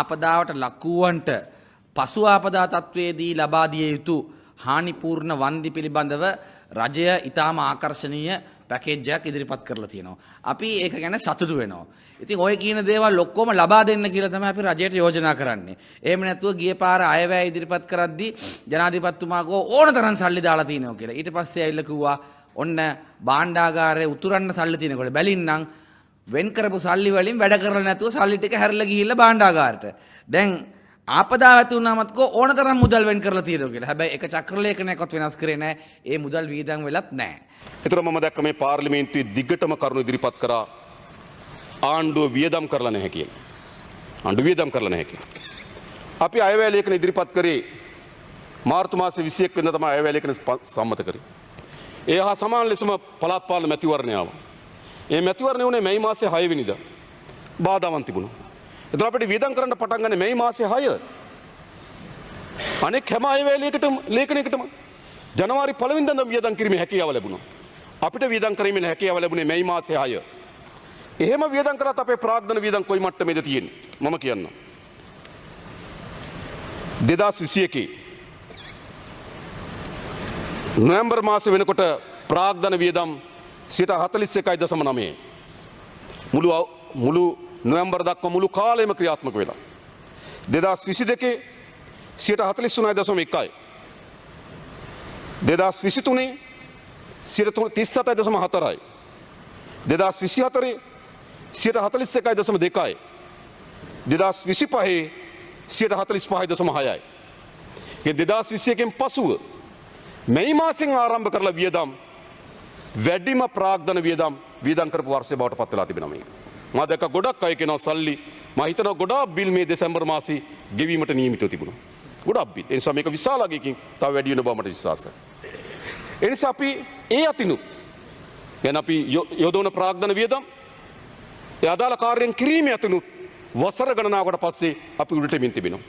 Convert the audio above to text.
ආපදාවට ලක් වූවන්ට පසු ආපදා තත්ත්වයේදී ලබා දිය යුතු හානිපූර්ණ වන්දි පිළිබඳව රජය ඉතාම ආකර්ශනීය පැකේජ් එකක් ඉදිරිපත් කරලා තියෙනවා. අපි ඒක ගැන සතුටු වෙනවා. ඉතින් ඔය කියන දේවල් ඔක්කොම ලබා දෙන්න කියලා තමයි අපි රජයට යෝජනා කරන්නේ. එහෙම නැතුව ගිය පාර අයවැය ඉදිරිපත් කරද්දී ජනාධිපතිතුමා කිව්වා ඕන තරම් සල්ලි දාලා තියෙනවා කියලා. ඊට පස්සේ ඇවිල්ලා කිව්වා ඔන්න භාණ්ඩාගාරයේ උතුරන්න සල්ලි තියෙනකොට බැලින්නම් වෙන් කරපු සල්ලි වලින් වැඩ කරලා නැතුව සල්ලි ටික හැරිලා ගිහිල්ලා භාණ්ඩාගාරයට. දැන් ආපදාව ඇති වුණාමත් කෝ ඕන තරම් මුදල් වෙන් කරලා තියෙනවා කියලා. හැබැයි එක චක්‍රලේඛනයක්වත් වෙනස් කරේ නැහැ. ඒ මුදල් වියදම් වෙලත් නැහැ. එතකොට මම දැක්ක මේ පාර්ලිමේන්තුවේ දිගටම කරුණු ඉදිරිපත් කරා ආණ්ඩුව වියදම් කරලා නැහැ කියලා. ආණ්ඩුව වියදම් කරලා නැහැ කියලා. අපි අයවැය ලේඛන ඉදිරිපත් කරේ මාර්තු මාසේ 21 වෙනිදා තමයි අයවැය ලේඛන සම්මත කරේ. ඒ හා සමාන ලෙසම පළාත් පාලන මැතිවරණය ආවා. ඒ මැතිවරණය වුණේ මැයි මාසේ 6 වෙනිදා. බාධාවන් තිබුණා. එතකොට අපිට වියදම් කරන්න පටන් ගන්නේ මැයි මාසේ 6. අනෙක් හැම අයවැය ලේඛනයකටම ජනවාරි පළවෙනිදා ඉඳන් වියදම් කිරීමේ හැකියාව ලැබුණා. අපිට වියදම් කිරීමේ හැකියාව ලැබුණේ මැයි මාසේ 6. එහෙම වියදම් කරත් අපේ ප්‍රාග්ධන වියදම් කොයි මට්ටමේද තියෙන්නේ? මම කියන්නම්. 2021 නොවැම්බර් මාසෙ වෙනකොට ප්‍රාග්ධන වියදම් 41.9%. මුළු නොවැම්බර් දක්වා මුළු කාලයම ක්‍රියාත්මක වෙලා. 2022 43.1%යි. 2023 37.4%යි. 2024 41.2%යි. 2025 45.6%යි. ඒ 2021න් පසුව මැයි මාසෙන් ආරම්භ කරලා වියදම් වැඩිම ප්‍රාග්ධන වියදම් වියදම් කරපු වර්ෂය බවට පත් වෙලා තිබෙනවා මේක. මා දැක්ක ගොඩක් අය කියනවා සල්ලි, මා හිතනවා ගොඩාක් බිල් මේ දෙසැම්බර් මාසේ ගෙවීමට නියමිතව තිබුණා. ගොඩක් බිල්. ඒ නිසා මේක විශාල අගයකින් තව වැඩි වෙන බව මට විශ්වාසයි. ඒ නිසා අපි ඒ අතිනුත් ගැන අපි යොදවන ප්‍රාග්ධන වියදම් ඒ අදාළ කාර්යයන් කිරීමේ අතිනුත් වසර ගණනාවකට පස්සේ අපි උඩට එමින් තිබෙනවා.